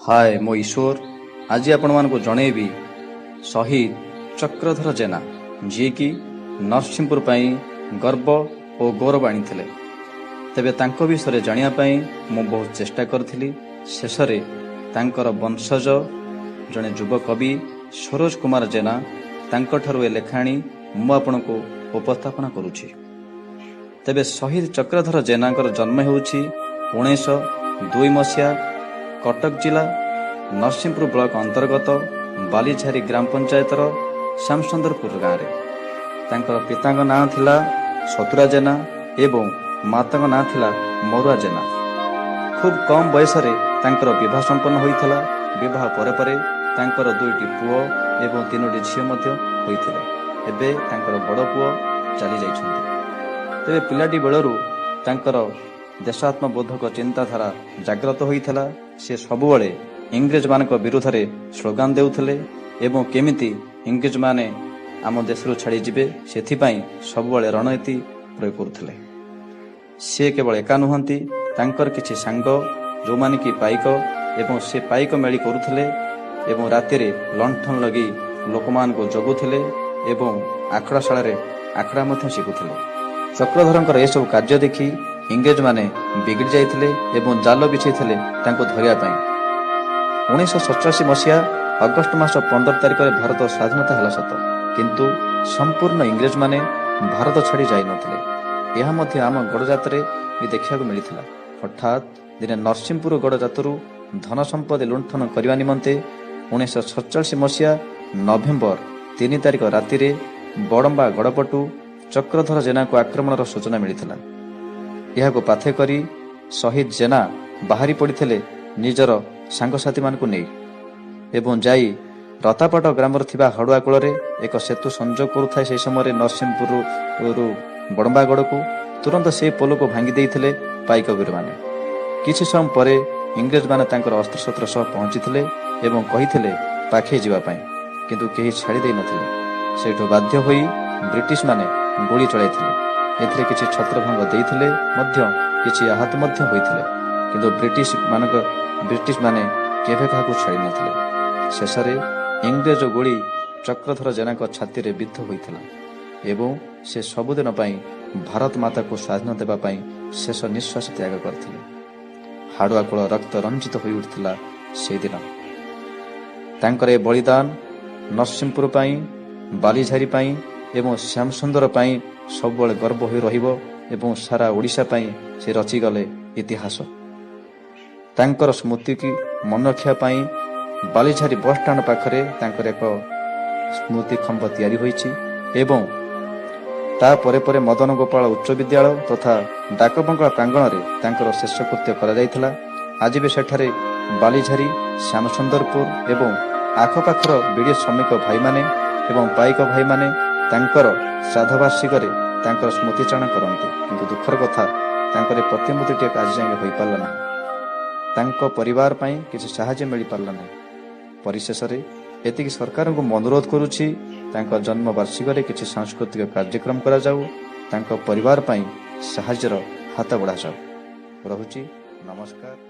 ହାଏ, ମୁଁ ଈଶ୍ୱର। ଆଜି ଆପଣମାନଙ୍କୁ ଜଣେଇବି ଶହୀଦ ଚକ୍ରଧର ଜେନା, ଯିଏକି ନରସିଂହପୁର ପାଇଁ ଗର୍ବ ଓ ଗୌରବ ଆଣିଥିଲେ। ତେବେ ତାଙ୍କ ବିଷୟରେ ଜାଣିବା ପାଇଁ ମୁଁ ବହୁତ ଚେଷ୍ଟା କରିଥିଲି। ଶେଷରେ ତାଙ୍କର ବଂଶଜ ଜଣେ ଯୁବ କବି ସରୋଜ କୁମାର ଜେନା, ତାଙ୍କଠାରୁ ଏ ଲେଖା ଆଣି ମୁଁ ଆପଣଙ୍କୁ ଉପସ୍ଥାପନା କରୁଛି। ତେବେ ଶହୀଦ ଚକ୍ରଧର ଜେନାଙ୍କର ଜନ୍ମ ହେଉଛି 1902 ମସିହା କଟକ ଜିଲ୍ଲା ନରସିଂହପୁର ବ୍ଲକ ଅନ୍ତର୍ଗତ ବାଲିଝାରୀ ଗ୍ରାମ ପଞ୍ଚାୟତର ଶ୍ୟାମସୁନ୍ଦରପୁର ଗାଁରେ। ତାଙ୍କର ପିତାଙ୍କ ନାଁ ଥିଲା ସତୁରା ଜେନା ଏବଂ ମାତାଙ୍କ ନାଁ ଥିଲା ମରୁଆ ଜେନା। ଖୁବ୍ କମ୍ ବୟସରେ ତାଙ୍କର ବିବାହ ସମ୍ପନ୍ନ ହୋଇଥିଲା। ବିବାହ ପରେ ପରେ ତାଙ୍କର ଦୁଇଟି ପୁଅ ଏବଂ ତିନୋଟି ଝିଅ ମଧ୍ୟ ହୋଇଥିଲେ। ଏବେ ତାଙ୍କର ବଡ଼ ପୁଅ ଚାଲି ଯାଇଛନ୍ତି। ତେବେ ପିଲାଟି ବେଳରୁ ତାଙ୍କର ଦେଶାତ୍ମବୋଧକ ଚିନ୍ତାଧାରା ଜାଗ୍ରତ ହୋଇଥିଲା। ସେ ସବୁବେଳେ ଇଂରେଜମାନଙ୍କ ବିରୁଦ୍ଧରେ ସ୍ଲୋଗାନ ଦେଉଥିଲେ ଏବଂ କେମିତି ଇଂରେଜମାନେ ଆମ ଦେଶରୁ ଛାଡ଼ିଯିବେ, ସେଥିପାଇଁ ସବୁବେଳେ ରଣନୀତି ପ୍ରୟୋଗ କରୁଥିଲେ। ସେ କେବଳ ଏକା ନୁହନ୍ତି, ତାଙ୍କର କିଛି ସାଙ୍ଗ ଯେଉଁମାନେ କି ପାଇକ ଏବଂ ସେ ପାଇକ ମେଳି କରୁଥିଲେ ଏବଂ ରାତିରେ ଲଣ୍ଠନ ଲଗେଇ ଲୋକମାନଙ୍କୁ ଜଗୁଥିଲେ ଏବଂ ଆଖଡ଼ାଶାଳାରେ ଆଖଡ଼ା ମଧ୍ୟ ଶିଖୁଥିଲେ। ଚକ୍ରଧରଙ୍କର ଏସବୁ କାର୍ଯ୍ୟ ଦେଖି ଇଂରେଜମାନେ ବିଗିଡ଼ି ଯାଇଥିଲେ ଏବଂ ଜାଲ ବିଛେଇଥିଲେ ତାଙ୍କୁ ଧରିବା ପାଇଁ। 1947 ମସିହା ଅଗଷ୍ଟ ମାସ 15 ତାରିଖରେ ଭାରତ ସ୍ୱାଧୀନତା ହେଲା ସତ, କିନ୍ତୁ ସମ୍ପୂର୍ଣ୍ଣ ଇଂରେଜମାନେ ଭାରତ ଛାଡ଼ି ଯାଇନଥିଲେ। ଏହା ମଧ୍ୟ ଆମ ଗଡ଼ଜାତରେ ବି ଦେଖିବାକୁ ମିଳିଥିଲା। ହଠାତ୍ ଦିନେ ନରସିଂହପୁର ଗଡ଼ଜାତରୁ ଧନ ସମ୍ପତ୍ତି ଲୁଣ୍ଠନ କରିବା ନିମନ୍ତେ 1947 ମସିହା ନଭେମ୍ବର 3 ତାରିଖ ରାତିରେ ବଡ଼ମ୍ବା ଗଡ଼ପଟୁ ଚକ୍ରଧର ଜେନାକୁ ଆକ୍ରମଣର ସୂଚନା ମିଳିଥିଲା। ଏହାକୁ ପାଥେୟ କରି ଶହୀଦ ଜେନା ବାହାରି ପଡ଼ିଥିଲେ ନିଜର ସାଙ୍ଗସାଥୀମାନଙ୍କୁ ନେଇ ଏବଂ ଯାଇ ରତାପାଟ ଗ୍ରାମରେ ଥିବା ହଡୁଆ କୂଳରେ ଏକ ସେତୁ ସଂଯୋଗ କରୁଥାଏ ସେହି ସମୟରେ ନରସିଂହପୁରରୁ ବଡ଼ମ୍ବାଗଡ଼କୁ। ତୁରନ୍ତ ସେହି ପୋଲକୁ ଭାଙ୍ଗି ଦେଇଥିଲେ ପାଇକ ବୀରମାନେ। କିଛି ସମୟ ପରେ ଇଂରେଜମାନେ ତାଙ୍କର ଅସ୍ତ୍ରଶସ୍ତ୍ର ସହ ପହଞ୍ଚିଥିଲେ ଏବଂ କହିଥିଲେ ପାଖେଇ ଯିବା ପାଇଁ, କିନ୍ତୁ କେହି ଛାଡ଼ି ଦେଇନଥିଲେ। ସେଇଠୁ ବାଧ୍ୟ ହୋଇ ବ୍ରିଟିଶମାନେ ଗୁଳି ଚଳାଇଥିଲେ। ଏଥିରେ କିଛି ଛତ୍ରଭଙ୍ଗ ଦେଇଥିଲେ ମଧ୍ୟ କିଛି ଆହତ ମଧ୍ୟ ହୋଇଥିଲେ, କିନ୍ତୁ ବ୍ରିଟିଶମାନେ କେବେ କାହାକୁ ଛାଡ଼ି ନଥିଲେ। ଶେଷରେ ଇଂରେଜ ଗୁଳି ଚକ୍ରଧର ଜେନାଙ୍କ ଛାତିରେ ବିଦ୍ଧ ହୋଇଥିଲା ଏବଂ ସେ ସବୁଦିନ ପାଇଁ ଭାରତ ମାତାକୁ ସ୍ୱାଧୀନ ଦେବା ପାଇଁ ଶେଷ ନିଶ୍ୱାସ ତ୍ୟାଗ କରିଥିଲେ। ହାଡୁଆ କୂଳ ରକ୍ତ ରଞ୍ଜିତ ହୋଇଉଠିଥିଲା ସେଇଦିନ। ତାଙ୍କର ଏ ବଳିଦାନ ନରସିଂହପୁର ପାଇଁ, ବାଲିଝାରୀ ପାଇଁ ଏବଂ ଶ୍ୟାମସୁନ୍ଦର ପାଇଁ ସବୁବେଳେ ଗର୍ବ ହୋଇ ରହିବ ଏବଂ ସାରା ଓଡ଼ିଶା ପାଇଁ ସେ ରଚିଗଲେ ଇତିହାସ। ତାଙ୍କର ସ୍ମୃତିକୁ ମନେ ରଖିବା ପାଇଁ ବାଲିଝାରୀ ବସଷ୍ଟାଣ୍ଡ ପାଖରେ ତାଙ୍କର ଏକ ସ୍ମୃତି ଖମ୍ବ ତିଆରି ହୋଇଛି ଏବଂ ତାପରେ ପରେ ମଦନ ଗୋପାଳ ଉଚ୍ଚ ବିଦ୍ୟାଳୟ ତଥା ଡାକବଙ୍ଗଳା ପ୍ରାଙ୍ଗଣରେ ତାଙ୍କର ଶେଷକୃତ୍ୟ କରାଯାଇଥିଲା। ଆଜି ବି ସେଠାରେ ବାଲିଝାରୀ, ଶ୍ୟାମସୁନ୍ଦରପୁର ଏବଂ ଆଖପାଖର ବିଡ଼ି ଶ୍ରମିକ ଭାଇମାନେ ଏବଂ ପାଇକ ଭାଇମାନେ ତାଙ୍କର ଶ୍ରାଦ୍ଧବାର୍ଷିକରେ ତାଙ୍କର ସ୍ମୃତିଚାରଣ କରନ୍ତି। କିନ୍ତୁ ଦୁଃଖର କଥା, ତାଙ୍କର ଏ ପ୍ରତିମୂର୍ତ୍ତିଟି ଆଜି ଯାଏଁ ହୋଇପାରିଲା ନାହିଁ। ତାଙ୍କ ପରିବାର ପାଇଁ କିଛି ସାହାଯ୍ୟ ମିଳିପାରିଲା ନାହିଁ। ପରିଶେଷରେ ଏତିକି ସରକାରଙ୍କୁ ମୁଁ ଅନୁରୋଧ କରୁଛି, ତାଙ୍କ ଜନ୍ମ ବାର୍ଷିକରେ କିଛି ସାଂସ୍କୃତିକ କାର୍ଯ୍ୟକ୍ରମ କରାଯାଉ, ତାଙ୍କ ପରିବାର ପାଇଁ ସାହାଯ୍ୟର ହାତ ବଢ଼ାଯାଉ। ରହୁଛି, ନମସ୍କାର।